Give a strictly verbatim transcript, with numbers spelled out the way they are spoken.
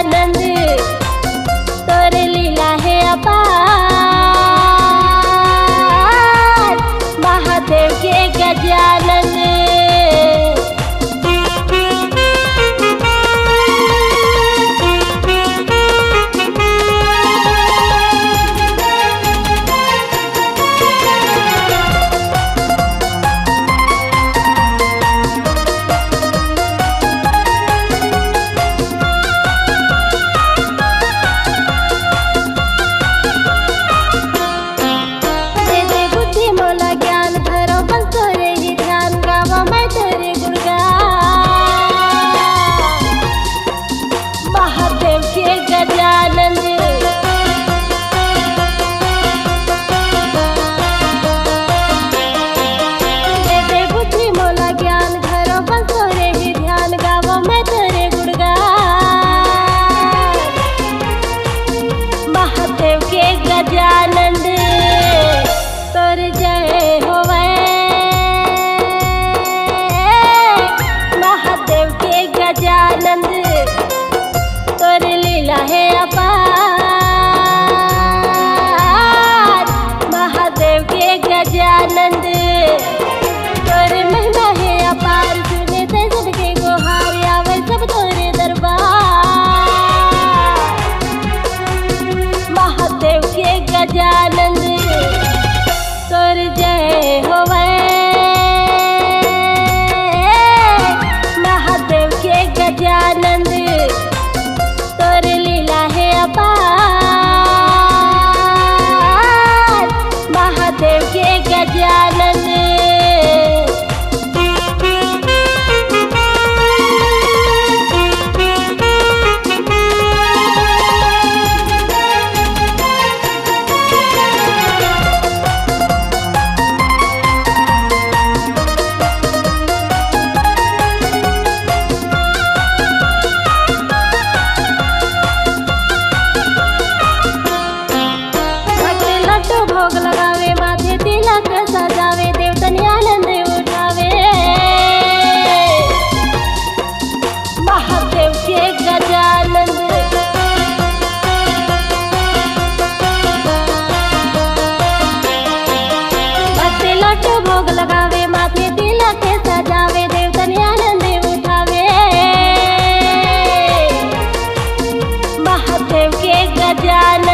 आनंद, तोर लीला हे अपार, महादेव के गजानंद। दे दे बुद्धि मोला ज्ञान, धरो बस तोरे ही ध्यान, गावा मैं तोरे गुणगान। महादेव के गजानंद, दे दे बुद्धि मोला ज्ञान, धरो बस तोरे ही ध्यान, गावा मैं तोरे गुणगान। महादेव के गजानंद, तोर जय होवै। महादेव के गजानंद, तोर लीला हे अपार। महादेव के गजानंद, तोर महिमा हे अपार। सुने ते सबके गोहार, आवे सब तोरे दरबार। महादेव के गजानंद, तोर जय होवै। महादेव के गजानंद, तोर लीला हे अपार। महादेव के गजानंद। भक्त लड्डू भोग लगावे, माथे तिलक सजावे, देवतन आनंद उठावे। महादेव के गजानंद। भक्त लड्डू भोग लगावे, माथे तिलक सजावे, देवतन आनंद उठावे। महादेव के गजानंद।